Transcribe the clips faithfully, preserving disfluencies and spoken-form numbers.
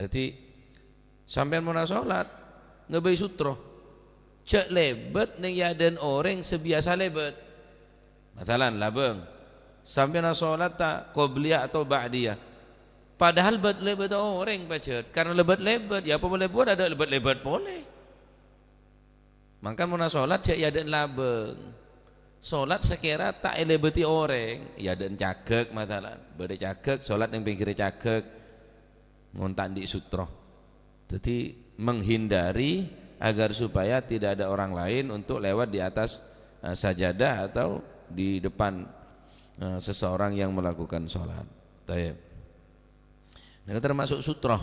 Dhâddhi, sampèyan mon asolat, ngabây sutro. Jhâ' lèbât neng è adâ'na orèng sè biyasa lèbât. Masalan, labâng. Sampèyan asolat ta' qobliyah atau ba'diyah. Padahal bât-, lèbât orèng pajhât. Karena lèbât-lèbât, yâ apa mon lèbât, adâ' lèbât-lèbât polè. Mangkana mon asolat jhâ' è adâ'na labâng. Solat sakèra ta' èlèbâdhi orèng, è adâ'na cagak masalan. Bâdâ cagak, solat neng pèngghirra cagak. Mon ta' andi' sutro. Jadi, menghindari agar supaya tidak ada orang lain untuk lewat di atas, eh, sajadah atau di depan, eh, seseorang yang melakukan solat. Taib. Nèka termasuk sutro,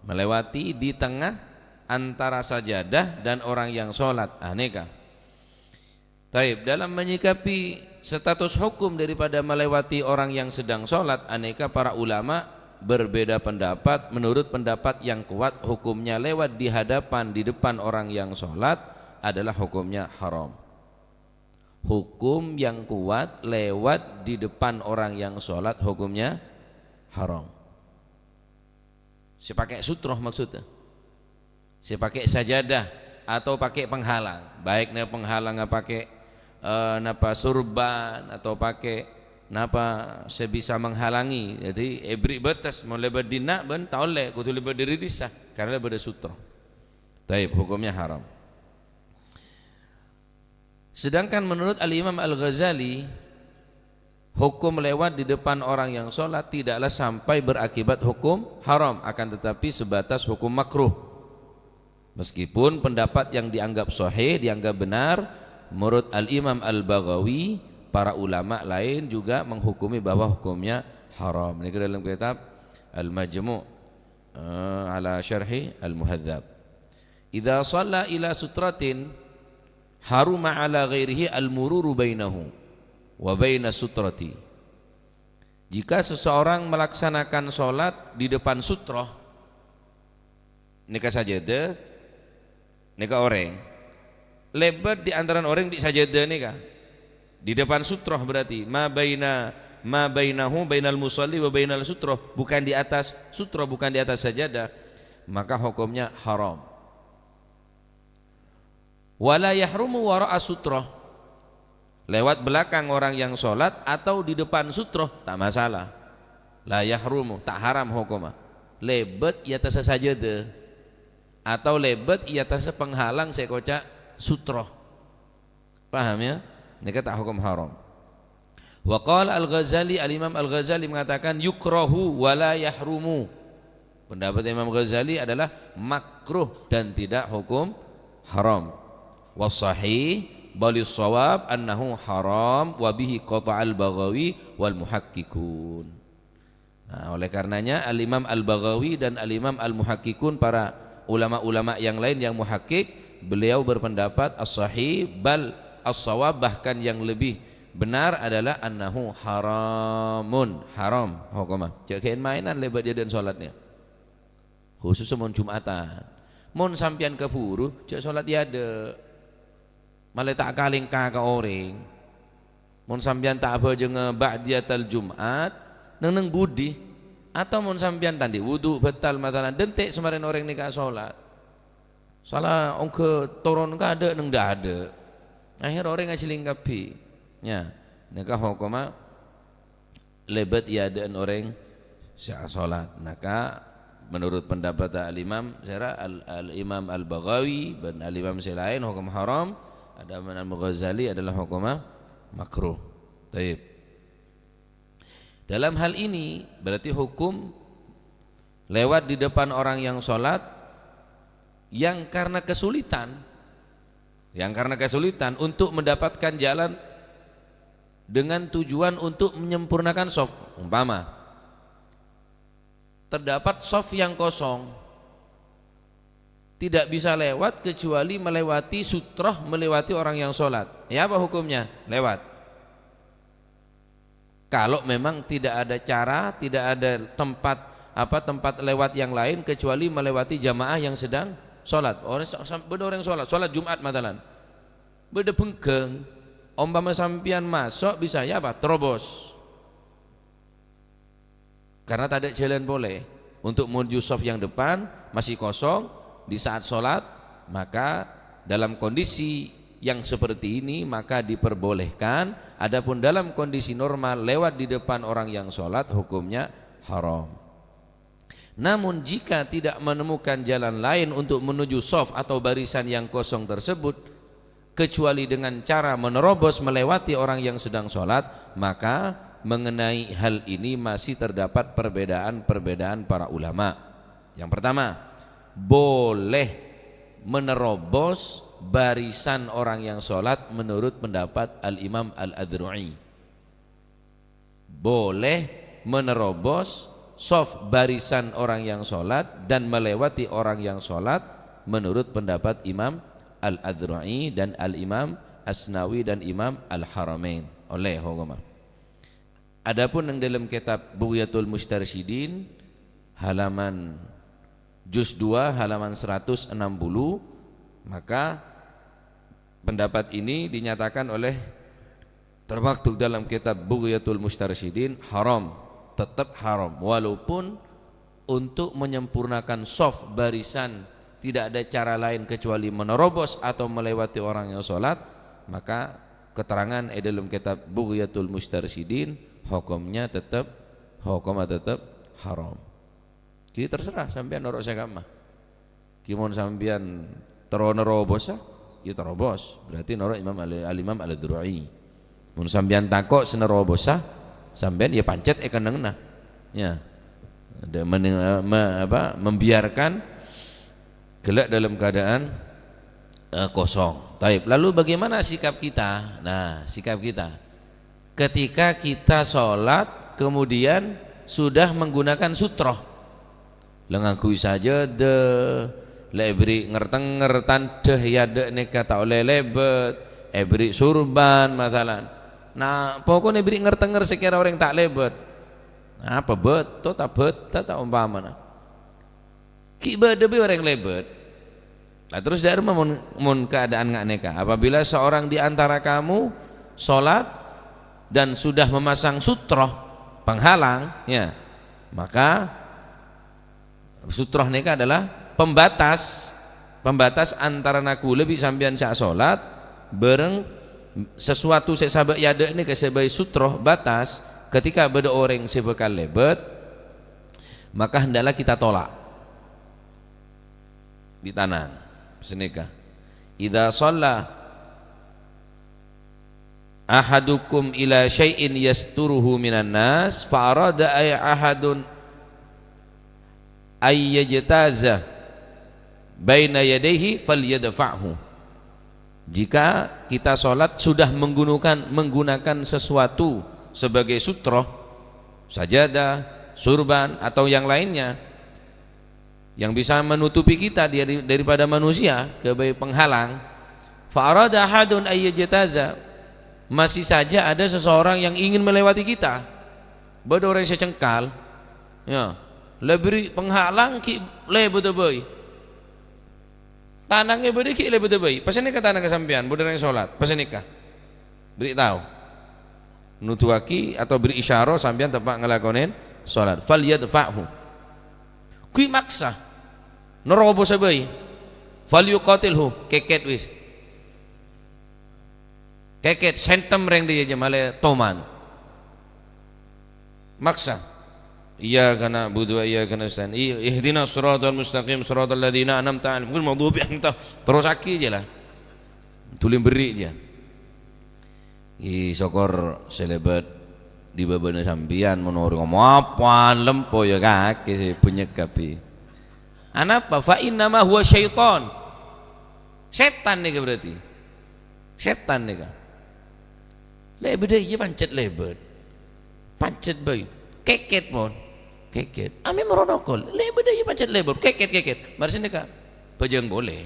melewati di tengah antara sajadah dan orang yang sholat. Ah, nèka. Taib, dalam menyikapi status hukum daripada melewati orang yang sedang sholat, aneka para ulama berbeda pendapat. Menurut pendapat yang kuat, hukumnya lewat di hadapan, di depan orang yang sholat adalah hukumnya haram. Hukum yang kuat, lewat di depan orang yang sholat, hukumnya haram. Sè pakè sutro maksudnya. Sè pakè sajadah atau pakè penghalang. Baik nè penghalang pakè, eh, napa surban atau pakè napa sè bisa menghalangi. Jadi, èberri' bâtes, mon lèbât dinna' bân ta' ollè, kodhu lèbât dâri dissa', karena bâdâ sutro. Taib, hukumnya haram. Sedangkan menurut Al-Imam Al-Ghazali, hukum lewat di depan orang yang sholat tidaklah sampai berakibat hukum haram, akan tetapi sebatas hukum makruh. Meskipun pendapat yang dianggap sahih, dianggap benar, menurut Al-Imam Al-Baghawi, para ulama lain juga menghukumi bahwa hukumnya haram. Ini ke dalam kitab Al-Majmu', eh, ala Syarhi Al-Muhadzab. "Idza shalla ila sutratin, haruma ala ghairihi al-mururu bainahu wa baina sutrati." Jika seseorang melaksanakan sholat di depan sutro, nèka sajâdâ, nèka orèng, lèbât di antarana orèng bi' sajâdâ nèka. Di depan sutro berarti, ma baina, ma bainahu, bainal musalli wa bainal sutro, bukan di atas sutro, bukan di atas sajadah, maka hukumnya haram. Wala yahrumu wara'a sutroh. Lewat belakang orang yang sholat atau di depan sutroh, tak masalah. La yahrumu, tak haram hukumma. Lèbât è attassa sajâdâ. Atau lèbât è attassa penghalang sè èkoca' sutroh. Paham, ya? Nèka ta' hukum haram. Wa qala Al-Ghazali, Al-Imam Al-Ghazali mengatakan, "Yukrahu wa la yahrumu." Pendapat Imam Ghazali adalah makruh dan tidak hukum haram. Wa sahih, balis shawab annahu haram wa bihi qata'al Baghawi wal muhaqqiqun. Nah, oleh karenanya Al-Imam Al-Baghawi dan Al-Imam Al-Muhaqqiqun, para ulama-ulama yang lain yang muhakkik, beliau berpendapat as-sahih bal as-shawab, bahkan yang lebih benar adalah annahu haramun, haram hukumma. Jhâ' ghun-maènan lèbât jâdâ'ân sholatnya. Khusus mon Jum'atan. Mon sampèyan kabhuru, jhâ' sholat è adâ'. Malè ta' kalèngka ka orèng. Mon sampèyan ta' abhâjângnga ba'diyatal Jum'at, neng-neng budi? Atau mon sampèyan ta' andi' wudu' bhâtal masalan, dântè' samarèna orèng nèka sholat. Sala ongghâ toron ka adâ' neng dâ'-adâ'. Akhèr orèng ajhâling kabbhi. Nya, nèka hokomma lèbât è adâ'ân orèng sè asolat. Naka, menurut pendapat Al-Imam, sèra Al-, Al-Imam Al-Baghawi bân Al-Imam sè laèn, hokom haram, adapun Al-Ghazali adalah hokomma makruh. Taib. Dalam hal ini, berarti hukum lewat di depan orang yang sholat yang karena kesulitan, yang karena kesulitan untuk mendapatkan jalan dengan tujuan untuk menyempurnakan shaf. Umpama, terdapat shaf yang kosong, tidak bisa lewat kecuali melewati sutroh, melewati orang yang sholat. Ya, apa hukumnya? Lewat. Kalau memang tidak ada cara, tidak ada tempat, apa, tempat lewat yang lain kecuali melewati jamaah yang sedang sholat. Orang sa-, sa-, bâdâ orang sholat, sholat Jumat matalan. Bâdâ bengkeng. Umpama sampèyan maso' bisa ya apa? Terobos. Karena tadâ' jhâlân polè. untuk menuju shaf yang depan, masih kosong di saat sholat, maka dalam kondisi yang seperti ini, maka diperbolehkan. Adapun dalam kondisi normal, lewat di depan orang yang sholat, hukumnya haram. Namun, jika tidak menemukan jalan lain untuk menuju shaf atau barisan yang kosong tersebut, kecuali dengan cara menerobos melewati orang yang sedang sholat, maka mengenai hal ini masih terdapat perbedaan-perbedaan para ulama. Yang pertama, boleh menerobos barisan orang yang sholat menurut pendapat Al-Imam Al-Adru'i. Boleh menerobos shaf barisan orang yang sholat dan melewati orang yang sholat menurut pendapat Imam Al-Adru'i dan Al-Imam Asnawi dan Imam Al-Haramain. Oleh hukumnya. Adapun yang dalam kitab Bughyatul Mustarsyidin, halaman juz dua, halaman seratus enam puluh, maka pendapat ini dinyatakan oleh, termaktub dalam kitab Bughyatul Mustarsyidin, haram, tetap haram, walaupun untuk menyempurnakan shaf barisan tidak ada cara lain kecuali menerobos atau melewati orang yang sholat, maka keterangan di dalam kitab Bughyatul Mustarsyidin, hukumnya tetap, hukumnya tetap haram. Jadi terserah sampeyan noro' sè kamma. Ki mon sampeyan terro nerobos, ya terobos. Berarti noro' Imam Al-, Al-Imam Al-Adru'i. Mon sampeyan tako' sè nerobos, sampeyan ya pancet è kennengnga. Ya. Ada mending, eh, me-, apa, membiarkan gella' dalam keadaan, eh, kosong. Taib. Lalu bagaimana sikap kita? Nah, sikap kita. Ketika kita sholat, kemudian sudah menggunakan sutroh. La ngangghuy sajâdâ, la èbèrri' nger-tenger tandhâ è adâ' nèka ta' ollè lèbât, èbèrri' surban, masalan. Nah, pokokna èbèrri' nger-tenger sè kèra orèng ta' lèbât. Apa bâto ta' bâta ta' ompamana? Ghi' bâdâ bhâi orèng lèbât. Nah, terros dâ' remma mon, mon keadaan nga' nèka. Apabila seorang di antara kamu sholat dan sudah memasang sutroh, penghalang, ya, maka sutroh nèka adalah pembatas, pembatas antarana kaulâ bi' sampèyan sè asholat bhâreng sesuatu sè sabâ' è adâ' nèka sè bhâi sutroh, batas, ketika bâdâ orèng sè bhâkal lèbât, maka hendaklah kita tolak. Ditanang. Sanèka. "Idza shalla ahadukum ila syai'in yasturuhu minan nas, fa arada ay ahadun ay yajtaza baina yadayhi falyadfa'hu." Jika kita sholat sudah menggunakan, menggunakan sesuatu sebagai sutroh, sajadah, surban, atau yang lainnya, yang bisa menutupi kita dari, daripada manusia, kebay penghalang, fa arada ahadun ay yajtaza, masih saja ada seseorang yang ingin melewati kita. Bâdâ orèng sè cengkal, ya, la èbèrri' penghalang ghi' lèbâdâ bhâi. Tanangngè bâdâ ghi' lèbâdâ bhâi. Pas nèka tanang ka sampèyan, bâdâ orèng sholat. Pas nèka. Bèrri' tao. Nuduwaghi atau bèrri' isyarah sampèyan teppa' ngalakonè sholat. "Falyadfa'hu." Ghi' maksa. Nerobos bhâi. "Falyuqatilhu." Kèkèt wis. Kèkèt, sèntem rèng dhiyâ jhâ' malè toman. Maksa. "Iyyaka na'budu wa iyyaka nasta'in. Ih-, ihdinas siratal mustaqim, siratal ladzina an'amta 'alaihim, ghairil maghdubi 'alaihim." Terrosaghi jhâ' la. Dhuli bèrri' jhâ'. Ih, sokor sè lèbât è bâbâna sampèyan, mon orèng ngomong, "Apaan lempo ya kakè sè bânnya' kabbhi." Anapa? "Fa innama huwa syaitan." Sètan nèka berarti. Sètan nèka. La èbâdâ iyâ pancet lèbât. Pancet bhâi. Kèkèt, mon. Kèkèt. Amè moro nokol. La èbâdâ iyâ pancet lèbât. Kèkèt, kèkèt. Marè sanèka. Bhâjâng polè.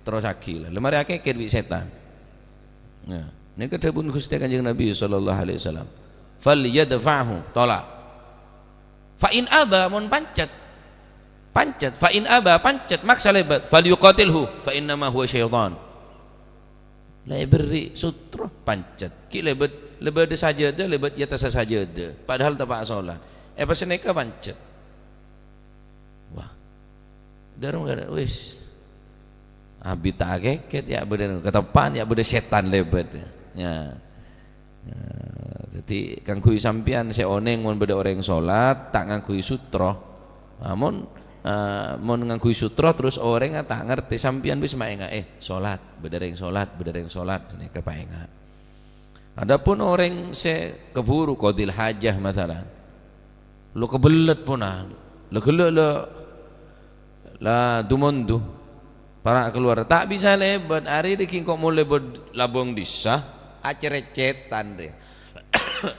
Terrosaghi la. La marè akèkèt bi' sètan. Nah, nèka dhâbuna Ghustè Kanjeng Nabi sallallahu alaihi wasallam. "Falyadfa'hu." Tolak. "Fa in aba," mon pancet. Pancet. "Fa in aba," pancet, maksa lèbât. "Falyuqatilhu, fa innama huwa syaitan." La èbèrri' sutroh, pancet. Ghi' lèbât, lèbâdâ sajâdâ, lèbât è attassa sajâdâ. Padahal teppa' sholat. È pas nèka pancet. Dâ' remma kadhâng, wis. Abit ta' akèkèt, ya bâdâ kateppan, ya bâdâ sètan lèbât. Ya. Ya, dhâddhi, kaangghuy sampèyan sè onèng mon bâdâ orèng solat, ta' ngangghuy sutro. Ah, mon, ah, mon ngangghuy sutro terros orèng ta' ngartè, sampèyan wis maènga', "Eh, solat, bâdâ rèng solat, bâdâ rèng solat," ghânèka paènga'. Adapun orèng sè kabhuru qadil hajah, masalan, lo kabellet pona, la ghellâ' la, la du-mondu, para' kalowar, ta' bisa lèbât, arè dhâggi' engko' mon lèbât labâng dissa, acèrècètan rè.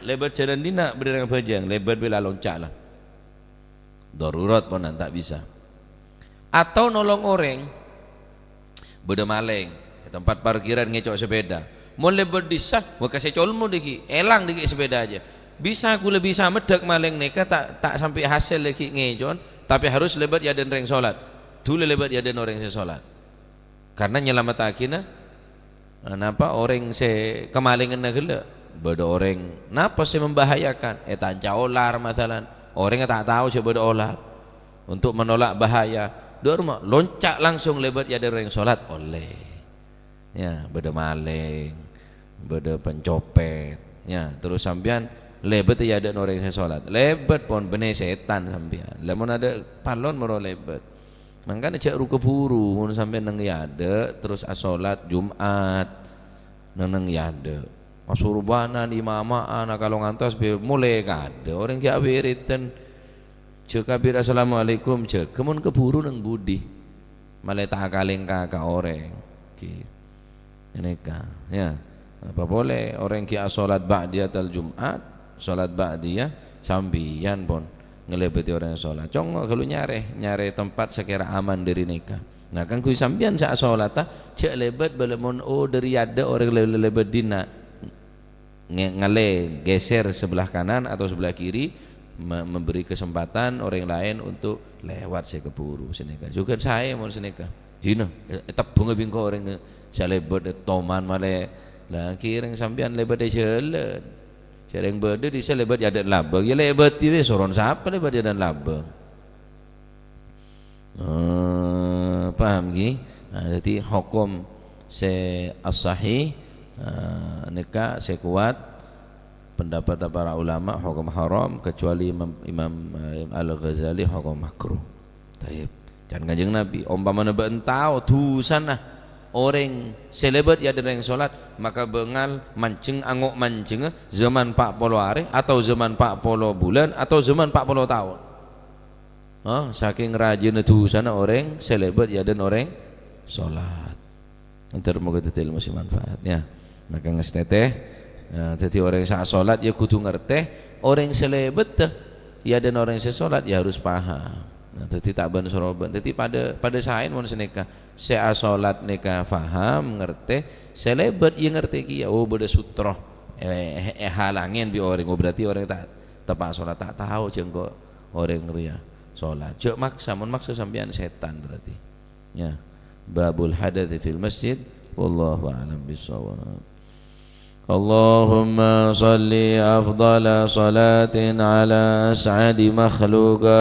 Lèbât jhâlân dinna' bâdâ rèng abhâjâng, lèbât bi' la lonca' la. Darurat pona, ta' bisa. Atau nolong orèng, bâdâ malèng, è tempat parkiran ngèco' sepeda. Mon lèbât dissa, wah, kasè colmo dhâggi', èlang dhâggi' sepeda jâ. Bisa, kaulâ bisa meddhâk malèng nèka ta', ta' sampè' hasèl dhâggi' ngèco'an, tapè harus lèbât è adâ'na rèng solat. Dhuli lèbât è adâ'na orèng sè solat. Karna nyalamettaghina, eh, napa, orèng sè kamalènganna ghellâ'. Bâdâ orèng napa sè membahayakan, ètanca olar, masalan. Orèngnga ta' tao jâ' bâdâ olar. Untuk menolak bahaya, dâ' remma lonca' langsung lèbât è adâ'na orèng solat, ollè. Ya, bâdâ malèng, bâdâ pencopet. Ya, terros sampèyan lèbât è adâ'na orèng sè solat. Lèbât pon, bânnè sètan sampèyan. Lamon adâ' pallon moro lèbât. Mangkana jâ' ru-kabhuru, mon sampèyan neng è adâ', terros asolat Jum'at, neng-neng è adâ'. Asorbanan, imama'an, akalo ngantos bi-, molè ka adâ'. Orèng ghi' awiridan, jâ' kabir, "Assalamualaikum," jâgâ mon kabhuru neng budi. Malè ta' akalèngka ka orèng. Ghi. Ghânèka, ya. Apa polè orèng ghi' asolat ba'diyatal Jum'at, solat ba'diyah, sampèyan pon ngalèbâdhi orèng solat. Congo' ghâllu nyarè, nyarè tempat sè kèra aman dâri nèka. Nah, kaangghuy sampèyan sè asolata, jâ' lèbât bâlâ mon, oh, dâri adâ' orèng lè-, lè-, lèbât dinna'. Nge-, ngalè geser sebelah kanan atau sebelah kiri, me-, memberi kesempatan orèng laèn untuk lèwat sè kabhuru sè nèka. Jhughân saè mon sè nèka. Hina, è-, ètebbhunga bi' engko' orèng sè lèbât, è toman malè. La, kèrèng sampèyan lèbât è jhâlân. Jhâ' rèng bâdâ dissa lèbât è adâ'na labâng. Ya lèbât dhi bi', soron sapa lèbât è adâ'na labâng? Eh, paham, ghi? Nah, dhâddhi hokom sè as-sahih, eh, nèka sè kowat, pendapat para ulama, hokom haram, kecuali Imam, Imam, eh, Al-Ghazali, hokom makruh. Taib. Can Kanjeng Nabi, "Ompamana bâ'na tao dhusana orèng sè lèbât è adâ'na rèng solat, maka bângal manjheng, ango' manjhengnga zaman pa' polo arè, atau zaman pa' polo bulân, atau zaman pa' polo taon." Oh, sakèng rajâna dhusana orèng sè lèbât è adâ'na orèng solat. Èntar moga dhâddhi èlmo sè manfaat, ya. Maka ngastètè, ya, dhâddhi orèng sè asolat ya kodhu ngartè, orèng sè lèbât è adâ'na orèng sè solat ya harus paham. Nah, dhâddhi ta' bân-soroban. Dhâddhi padâ, padâ saèn mon sè nèka. Sè asolat nèka paham, ngartè, sè lèbât ya ngartè kèya. Oh, bâdâ sutro. Eh, eh, èhalangè bi' orèng. Oh, berarti orèng ta' teppa' solat, ta' tao jâ' engko' orèng rèya solat. Jâ' maksa, mon maksa sampèyan sètan berarti. Ya. Babul hadatsi fil masjid. Wallahu a'lam bissawab. Allahumma shalli afdhala shalatin ala as'adi makhluqatika